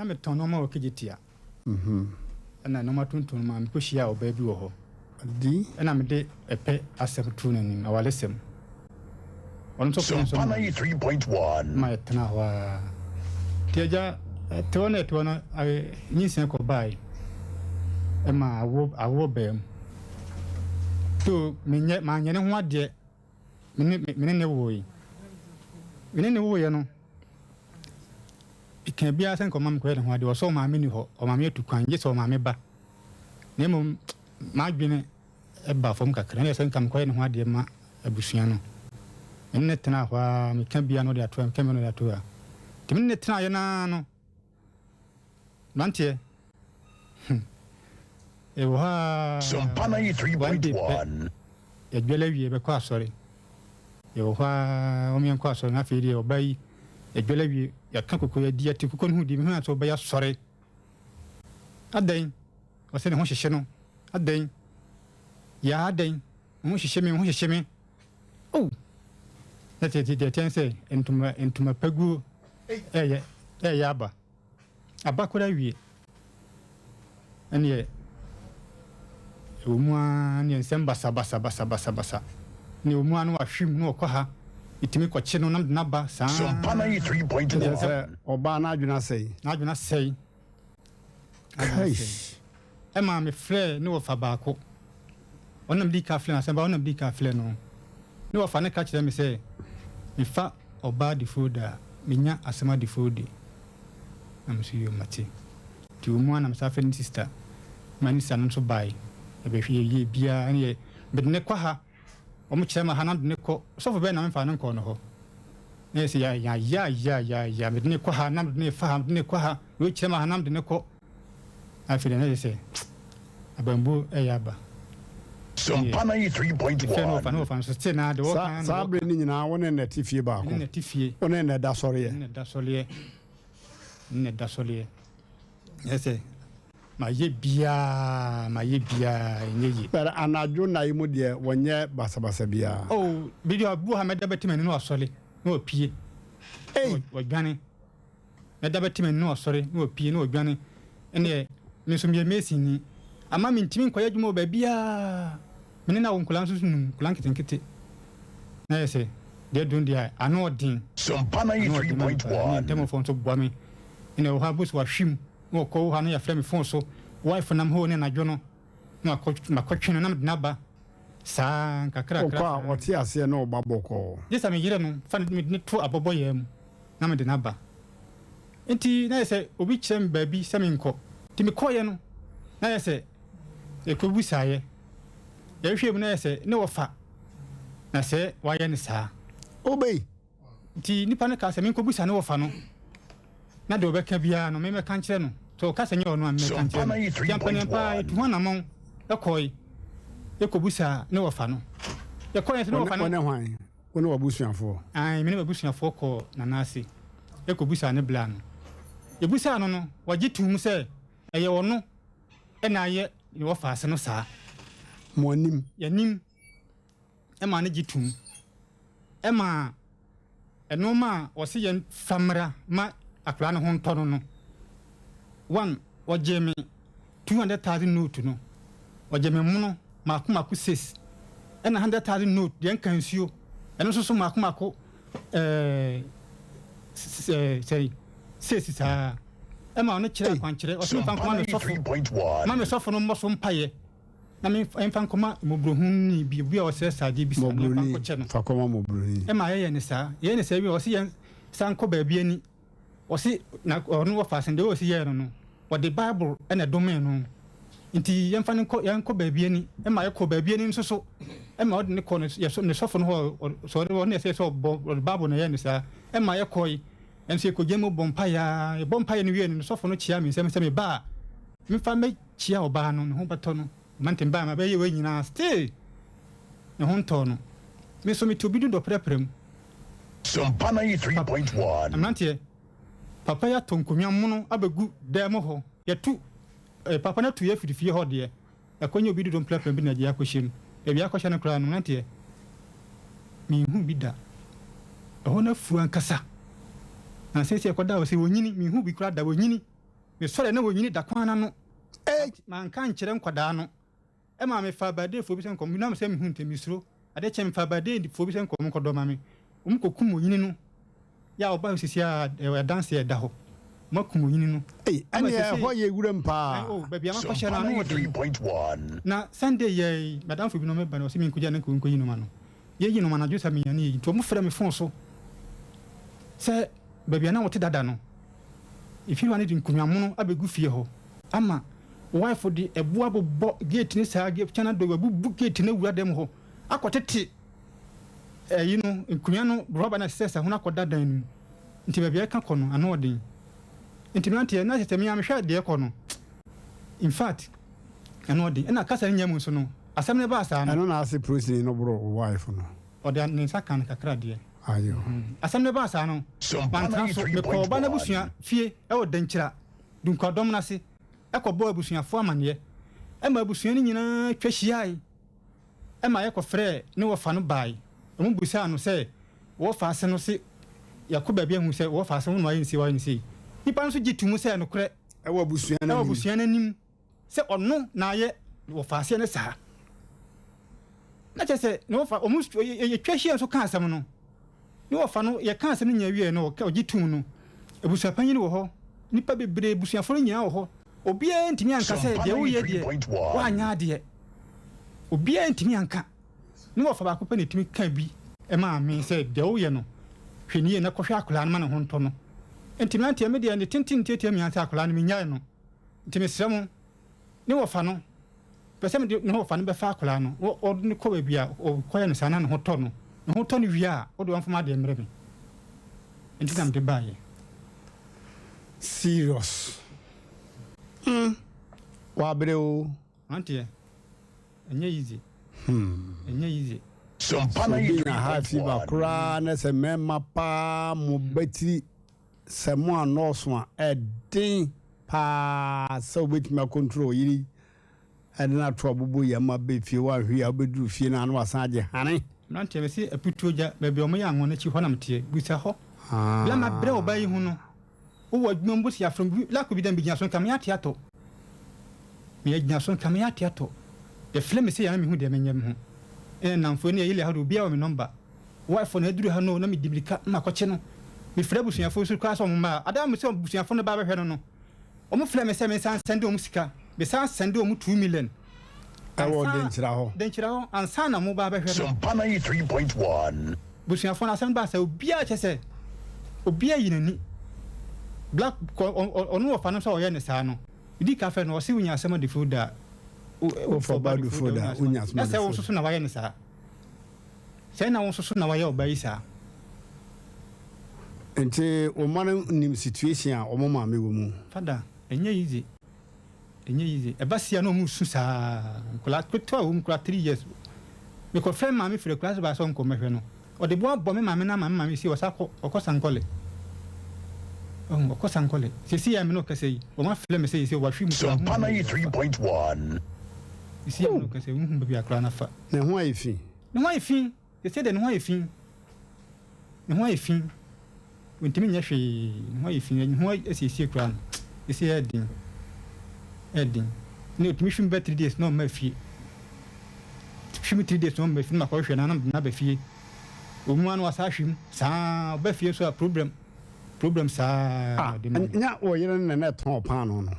Na metɔn nneɛma wɔ Kejetia. Ɛna nneɛma tontɔn mu a mekɔhyiaa ɔbaa bi wɔ hɔ. Di. Ɛna mede ɛpɛ asɛm too n'anim, awaresɛm. Ɔno nso penee so Sompa maa me 93.1. ma yɛtenaa hɔ ara. Nti agya, ɛte hɔ na ɛte hɔ no, nyinsɛn kɔbae ma awoɔ awoɔ baa mu. So menyɛ manyɛ ne ho adeɛ, me ne me ne ne woe. Me ne ne woeɛ no, Meka biara sɛ nka ɔma mekɔyɛ ne ho adeɛ, ɔsɛ ɔmaame nni hɔ, ɔmaame atu kwan, gye sɛ ɔmaame ba. Na mmom m'adwene ba fam kakra, na ɛyɛ sɛ nka mekɔyɛ ne ho adeɛ ma abusua no. Me ne no tenaa hɔ ara, meka biara na ɔde ato ha, meka biara na ɔde ato ha. Nti me ne no tenaeɛ no ara no, mmeranteɛ, hmm, ɛwɔ hɔ ara, Sompa one day pɛ, 93.1. yɛdwale awie bɛkɔ asɔre. Yɛwɔ hɔ ara, wɔn yɛnkɔ asɔre na afei deɛ ɔbaa yi, yɛdwale awie, yɛaka koko, yɛadi, yɛte koko no ho di, mehu sɛ ɔbɛyɛ asɔre. Adɛn? Ɔsɛ ne ho hyehye no. Adɛn? Yaa adɛn? Me ho hyehye me, me ho hyehye me. Oh! Na deɛ deɛ ɛteɛ ne sɛ ntoma ntoma paguo ɛyɛ ɛyɛ aba. Aba koraa wie. Ɛneɛ ɛwɔ mu ara neɛ nsɛm basabasabasabasa. Neɛ ɛwɔ mu ara na wahwim na ɔkɔ ha. Metumi kɔkye no na mede no aba saa. Sompa Kyerɛ 93.1. sɛ ɔbaa no adwene asɛe. N'adwene asɛe. N'adwene asɛe. Kaish. Ɛmaa mefrɛɛ ne wɔfa baako. Ɔno na medii kan frɛɛ no, asɛm ba, ɔno na medii kan frɛɛ no. Ne wɔfa no ka kyerɛɛ me sɛ mefa ɔbaa defood a, menya asɛm adefoode. Na me nso yoo mate. Nti wɔ mu ara na mesan frɛɛ ne sista ma ne sista no nso bae. Yɛbɛhwɛ yɛyɛɛ biara ɛne yɛ mede no kɔ ha, wɔkyerɛ me ha na mede no kɔ, sɔfo bɛn na memfaa no nkɔɔ no hɔ? Na yɛ sɛ yɛayaayaayaayaa mede no kɔ ha na mede no fa ha, mede no kɔ ha, wei kyerɛ me ha na mede no kɔ. Afei deɛ na kyerɛ sɛ abambuo reyɛ aba. Sompa Mefrɛ no wɔfa 93.1. no wɔfa no so still naa deɛ wɔka Sa na saa wɔka. bere no nyinaa wo ne no te fie Me baako? ne no te fie. Wo ne no da Me sɔreɛ? ne no da sɔreɛ. Me ne no da sɔreɛ. Kyerɛ sɛ mayɛ biara mayɛ biara ɛnyɛ yie. But anadwo nna yi mu deɛ wɔnyɛ basabasa biara? Oh, bi deɛ bi wɔ ha mɛda bɛte m'ani na wasɔre na wapue na Ei! wadwane. Na da bɛte m'ani na ɔsɔre, na ɔpue, na ɔdwane. Ɛnneɛ, me nso meyɛ Masonni. Ama mentumi nkɔyɛ adwuma wɔ baabiara. Me ne no awo nkwadaa nso num, nkwadaa nketenkete. Na ayɛ sɛ deɛ aduro no deɛ a, ano ɔden. Sompa Ano ɔden ma me paa. Ɛnneɛ 93.1. ntɛmɔfoɔ nso boa me. Ɛnna ɛwɔ hɔ a, boss wahwim, na ɔkɔ wɔ hɔ a, na yɛafrɛ me fon so. Wife nam hɔ o, ne anadwo no, na wakɔ, makɔtwe no, na mede no aba. Saa, nkakrakra Wokɔ a, saa. ɔte aseɛ ne wo ba bɔkɔɔ. Gye sɛ me yere no fa no, mede no to abɔbɔyaa mu. na mede no aba. Enti na ayɛ sɛ obi kyerɛ me baabi sɛ menkɔ. Nti mekɔeɛ no, na ayɛ sɛ yɛkɔbisaeɛ. Yɛhwehwɛɛ mu na ayɛ sɛ ne wɔfa na sɛ wayɛ no saa. Obey! Nti nipa no kaa sɛ menkɔbisa ne wɔfa no, na deɛ ɔbɛka biara no memmɛka nkyerɛ no. Sɛ ɔka sɛ nyɛ ɔno a, memmɛka nkyerɛ no. Nti ampaneampa ara yɛtuu ho anammɔn kɔe kɔbisaa ne wɔfa no. Yɛkɔeɛ nso ne wɔfa no. Wo ne hwan? Wo ne w'abusuafoɔ? Aane, me ne m'abusuafoɔ kɔɔ Nana ase kɔbisaa ne bra no. Yɛbisaa no no, ɔgye toom sɛ ɛyɛ ɔno na ayɛ ne wɔfaase no saa. Mo anim? Yɛn anim maa no gye toom. Ɛmaa nnoɔma a ɔse yɛmfa mmra ma akwadaa no ho ntɔ no no, one, ɔgyee me 200,000 note no, ɔgye me mono mako mako six, ɛna 100,000 note deɛ nka nsuo, ɛno nso so mako mako ɛɛ sɛn six saa. Ɛma ɔno kyerɛ akwankyerɛ, ɔsɛ mfa nkɔma me sɔfo, ma me sɔfo no mmɔ so mpaeɛ na memfa nkɔma mmɔborɔhuni bi, obi a ɔsrɛ saa adeɛ bi saa, na memfa nkɔkyɛ no. Fa kɔma mmɔborɔni. Ɛma yɛyɛ ne saa, yɛyɛ ne saa wie a, ɔsɛ yɛn san kɔ baabi ani. Ɔse na ɔno wɔfa ase no deɛ ɔsi yɛɛ no no ɔde bible na ɛdomee no nti yɛmfa no nkɔ yɛnkɔ baabi ani ɛma yɛkɔ baabi ani nso so ɛma ɔde ne kɔ ne ne sɔfo no hɔ sɛ ɔde ɔne ɛsɛ sɛ ɔbɔ ɔde bible na ɛyɛ ne saa ɛma yɛkɔ yi ɛnso yɛkɔ gya mu bɔ mpaeɛ a yɛbɔ mpaeɛ no wie no ne sɔfo no kyea me nsɛm sɛ me ba a memfa mɛkyia ɔbaa no ne ho bɛtɔ no mante baa ma bɛyɛ wei nyinaa still ne ho ntɔɔ no me nso mete obi do dɔprɛprɛ mu Sompa 93.1. Mmeranteɛ, papa yi atɔ nkonnwa mono abɛgu dan mu hɔ. Yɛatu, eh, papa no atu yɛn afiri fie hɔ deɛ, ɛkɔ nyɛ obi dodo mprɛprɛ bi na agye akɔhyɛ mu. Baabi a akɔhyɛ no koraa no, mmeranteɛ, menhuu bi da. Ɛhɔ no afu ankasa. Na seesei ɛkɔda hɔ sɛ wɔnyini, menhuu bi koraa da, wɔnyini. Mesɔre na wɔnyini da kwan no ano. Manka ankyerɛ nkwadaa no. Ɛmaa mefaa Badeefoɔ bi sɛ nkɔ, menam sɛ mehu nti mesuro. Adeɛ kyee mefaa Badeefoɔ bi sɛ nkɔ wɔn nkɔdɔ ma me. Wɔn kɔkum onyini no. Yɛ a ɔba sisi a ɛwɔ adanseɛ a ɛda hɔ. Wɔn akum onyini no. Ei, Ama ɛneɛ sesei, ɛhɔ yɛ wuram ɛn paa. o, baabi a makɔhyɛ no Sompa ano ɔden. 93.1. Na Sunday yɛe, m'adamfo bi na ɔmɛba no, ɔse menkɔgya no nkɔ nkɔyi nnoɔma no. Yɛyi nnoɔma anadwo saa menya ne yɛyi. Nti wɔn frɛ me phone so sɛ baabi a na wɔte dada no, Efiewura no de nkonnwa mono abegu fie hɔ ama wife de ɛbo abobɔ gate no saa kyɛn adɔ wabubu gate no awura dɛm hɔ akɔtete ɛyi no nkonnwa no rɔba na ɛsɛ sɛ ho no akɔda dan no mu nti baabi a ɛka kɔ no ano ɔden nti mmeranteɛ na sɛ mea mehwɛ deɛ ɛkɔ no in fact ɛno ɔden ɛna kasa no nya mu nso no asɛm no baa saa no Ɛno na ase polisini no boro wo wife no. Ɔde ne nsa kaa no kakra deɛ. Ayo. Asɛm no baa saa no, mantena so. Mekɔɔ ɔbaa no abusua fie wɔ Dankyira, Dunkwadɔm no ase kɔbɔɔ abusuafoɔ amanneɛ. Ɛma abusua no nyinaa twa hyiae ma yɛkɔfrɛɛ ne wɔfa no bae. Wɔbisaa no sɛ, Wo wɔfa ase no se yɛakɔ baabi ahu sɛ wo wɔfa ase wo na wayɛ no sei, wayɛ no sei. Nnipa no nso gye too mu sɛ nokorɛ Ɛwɔ abusua no ɛwɔ anim. abusua no anim. sɛ ɔno na ayɛ wɔfaaseɛ no saa na kyerɛ sɛ ne wɔfa wɔn yɛtwa hyia nso ka asɛm no ne wɔfa no yɛka asɛm no nyinaa wie no ɔgye tum no abusuapanyin wɔ hɔ nipa bebree abusuafo no nyinaa wɔ hɔ obiara ntumi anka sɛ deɛ woyɛ deɛ woanyɛ adeɛ obiara ntumi anka ne wɔfa baako pɛ na ɛtumi ka bi maa me sɛ deɛ woyɛ no hwɛ nie na kɔhwɛ akwadaa no ma ne ho ntɔ no nti mmeranteɛ me deɛ ne tenten tiatia mi ansa akwadaa no menyae no Nti mesrɛ mo, ne wɔfa no, pɛ sɛ mede ne wɔfa no bɛfa akwadaa no, na ɔde no kɔ baabi a ɔkɔyɛ no saa na ne ho tɔ no. Ne ho tɔ no wie a, wode ɔmfa m'adeɛ mmrɛ me. Nti na mede baeɛ. Serious hmm wabrɛ oo. Aberanteɛ, ɛnyɛ easy. Ɛnyɛ easy. Sɛ obi nya high fever koraa na sɛ mmarima paa mo batiri Sɛ mo annɔɔso a, ɛden paa sɛ wobɛtumi akɔntro wo yere de no ato abobo yam aba fie. Woanhwɛ yie a, wobɛduru fie no a na wasan agye hane. Mmeranteɛ, mese Aputuo gya, baabi a wɔyɛ anwa no akyi hɔ na meteɛ. Bisa hɔ. Berɛ a mabrɛ ɔbaa yi ho no, wowɔ adwuma mu bosi afrom bi, lako bi da megyina so nka me ate atɔ. Megyina so nka me ate atɔ. Yɛfrɛ me sei a na mehu deɛ menyɛ me ho. Ɛna nnamfoɔ ne ɛyele ha deɛ obiara wɔ me nɔmba. Wife no aduru ha no na medi mirika na makɔkye no. Mefrɛ abusuafoɔ nso koraa sɛ wɔn mma. Ada a mese abusuafoɔ no ba bɛhwɛ no no, wɔn frɛ me sɛ mensan nsɛnde wɔn sika. Mesan sɛnde wɔn 2 million. Ɛwɔ Ansa Denkyira hɔ. Denkyira hɔ ansa na wɔn ba bɛhwɛ no. Sompa 93.1. Abusuafoɔ no asɛm baa sɛ obiara kyɛ sɛ obiara yi n'ani. Black kɔ ɔno wɔfa no sɛ ɔyɛ ne saa no. Medi ka frɛ no ɔse wonya asɛm adifo da. Wofa ɔba adufo da wonya asɛm Na sɛ wo adufo nso da. so na wayɛ ne saa. Sɛn na wo nso so na wayɛ ɔbaa yi saa? Nti wo mma no nim situation a wɔn maame wɔ mu? Father, ɛnyɛ easy, ɛnyɛ easy. Ɛba sei a na wɔn resu saa. Nkwadaa ketewa a wɔn koraa 3 years. Mekɔfrɛ me maame firi akuraase baa sɛ ɔnkɔ mmɛhwɛ no. Ɔde bo abɔ me maame no ama me maame sei ɔsa kɔ, ɔkɔ Sankɔle. Ɔhu, ɔkɔ Sankɔle. Seesei a me ne wo kasa yi, wɔn afrɛ me sɛ seesei wahwe mu koraa, Sompa wɔnhu baabi a wafa. 93.1. Seesei a me ne wo kasa yi, wɔnhu baabi a koraa no afa. Ne ho ayɛ fi. Ne ho ayɛ fi. Seesei deɛ ne ho ayɛ fi. Ne ho ayɛ fi. Ɔntumi nyɛ hwee. Ne ho ayɛ fi. Ne ho asiesie koraa no, seesei ɛyɛ den. Ɛyɛ den. Ne ɔtumi hwim bɛ 3 days na ɔmma fie. Hwim 3 days na ɔmma fie na makɔhwehwɛ no na mede no aba fie. Ɔmu ara na wasa ahwim saa. Ɔba fie nso a problem problem saa na Ah, ɔde ma me. nya wo yere no na na ɛtɔn paanoo no.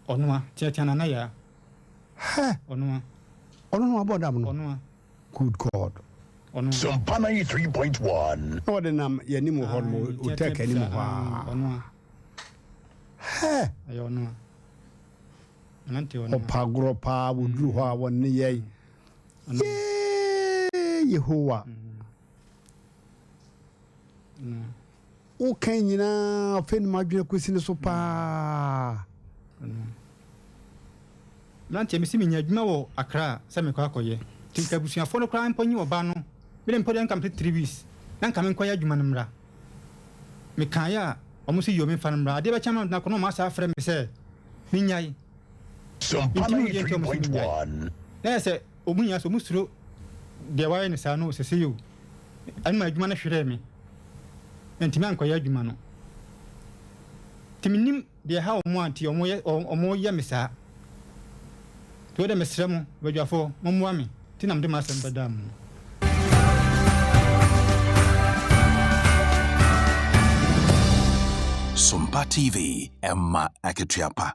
Ɔnoa, teatea Nana Yaa. Hɛ! Ɔnoa. Ɔno na wabɔ dam no. Ɔnoa. Good God. Ɔnoa. Sompa 93.1. Na ɔde nam yɛn anim hɔ nom, Ae, teatea Otek bi anim saa, hɔ ae, ara. ɔnoa. Hɛ! Ɛyɛ ɔnoa. Mmerante ɔnoa. Ɔpa agorɔ paa, wɔduru hɔ a wɔne yɛn. Ɔnoa. Yee! Yehowa. Ɔnoa. Woka nyinaa afei na m'adwene akɔsi ne so paa. Mmeranteɛ, mese menya adwuma wɔ Accra sɛ mekɔ akɔyɛ. Nti nka abusuafoɔ no koraa mpo nyi ɔbaa no. Mede mpo deɛ nka mete 3 weeks na nka menkɔyɛ adwuma no mmra. Mekaeɛ a, wɔn se yoo memfa no mmra. Adeɛ bɛkye ama mede no akɔ na wɔn asan afrɛ me sɛ mennyae. Sompa Mentumi hu deɛ nti a wɔn se mennyae. 93.1. Na ayɛ sɛ wɔn nyinaa sɛ wɔn suro deɛ wayɛ no saa no sɛsɛi o. Ɛno ma adwuma no hweree me. Mantumi ankɔyɛ adwuma no. Nti mennim deɛ ɛha wɔn a nti wɔyɛ wɔyɛ me saa. Nti wo deɛ mesrɛ mo, badwafoɔ, mommoa me, nti na mede m'asɛm bɛdaa mo no. Sompa TV, ɛma akatua pa.